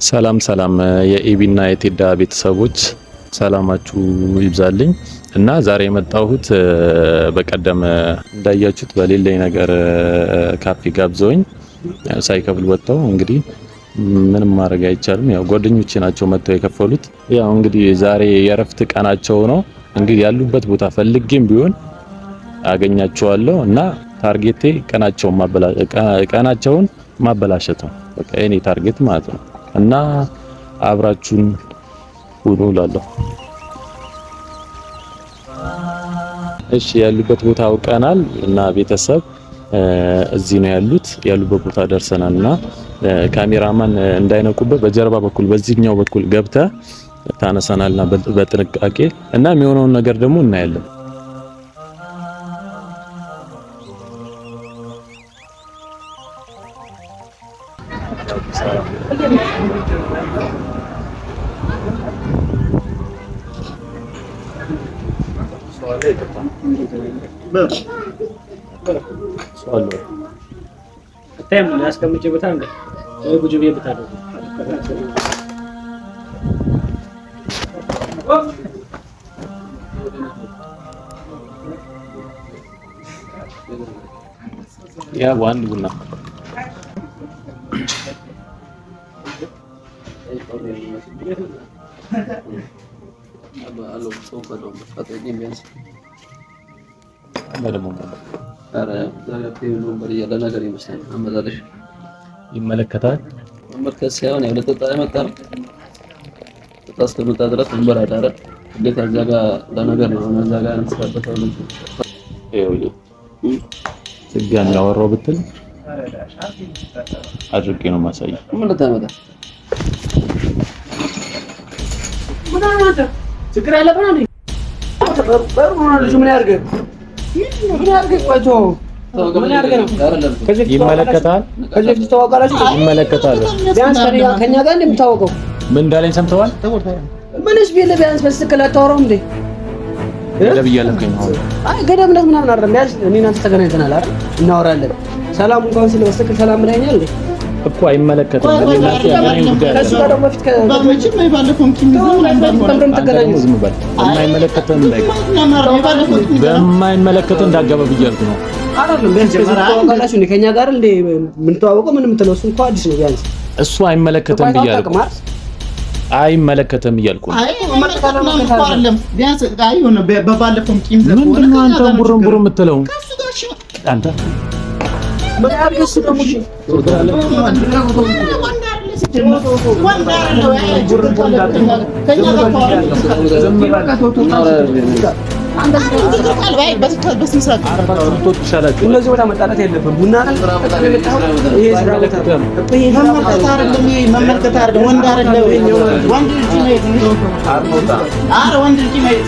ሰላም ሰላም፣ የኤቢና የቴዳ ቤተሰቦች ሰላማችሁ ይብዛልኝ። እና ዛሬ የመጣሁት በቀደም እንዳያችሁት በሌለኝ ነገር ካፌ ጋብዘውኝ ሳይከፍል ወጥተው፣ እንግዲህ ምንም ማድረግ አይቻልም። ያው ጓደኞቼ ናቸው መጥተው የከፈሉት። ያው እንግዲህ ዛሬ የእረፍት ቀናቸው ነው። እንግዲህ ያሉበት ቦታ ፈልጌም ቢሆን አገኛቸዋለሁ እና target ኤ ቀናቸውን ማበላሸት ነው። በቃ የኔ target ማለት ነው። እና አብራችሁን ሁኑ እላለሁ። እሺ፣ ያሉበት ቦታ አውቀናል እና ቤተሰብ እዚህ ነው ያሉት። ያሉበት ቦታ ደርሰናል እና ካሜራማን እንዳይነቁበት በጀርባ በኩል በዚህኛው በኩል ገብተህ ታነሳናልና በጥንቃቄ እና የሚሆነውን ነገር ደግሞ እናያለን። ያ አንድ ቡና። ነገር ይመስላል አመጣጥሽ። ይመለከታል። መመልከት ሳይሆን ያው ለጠጣ የመጣ ነው። ጠጣ እስከመጣ ድረስ ወንበር አለ አይደል? ግዴታ እዛ ጋር ለነገር ነው። እዛ ጋር እንስራበት። ይኸውልህ ስጋን ያወራው ብትል አድርጌ ነው የማሳየው። ምን ልታመጣ? ችግር አለብን እንዴ? ልጁ ምን ያድርግ? ምን ያድርግ? ቆይቶ ምን ያድርግ ነው? ይመለከታል። ከዚህ በፊት ተዋውቃላችሁ? ይመለከታል። ቢያንስ ከእኛ ጋር እንደምታወቀው ምን እንዳለኝ ሰምተዋል። ምንስ ቢል ቢያንስ በስትክክል አታወራውም እንዴ? ገደብ እያለፍከኝ ነው። አይ ገደብነት ምናምን አይደለም። ቢያንስ እኔ እናንተ ተገናኝተናል አይደል? እናወራለን። ሰላም እንኳን ስለ በስትክክል ሰላም ብለኸኛል እንዴ? እኮ አይመለከትም። ከእሱ ጋር ደግሞ በፊት ዝም በል። በማይመለከትህ እንዳገባ ብያልኩ ነው። አይደለም ቢያንስ ከዚህ ተዋውቃላችሁ እንዴ? ከእኛ ጋር እንዴ የምንተዋወቀው ምን የምትለው እሱ እንኳን አዲስ ነው። ቢያንስ እሱ አይመለከትም ብያልኩ አይመለከትም እያልኩ ነው። ምንድን ነው አንተ ቡርም ቡርም የምትለው አንተ? እነዚህ ቦታ መጣላት የለብህም። ቡና መመልከት አይደለም፣ ወንድ አይደለም፣ ወንድ ልጅ ማየት፣ ኧረ ወንድ ልጅ ማየት።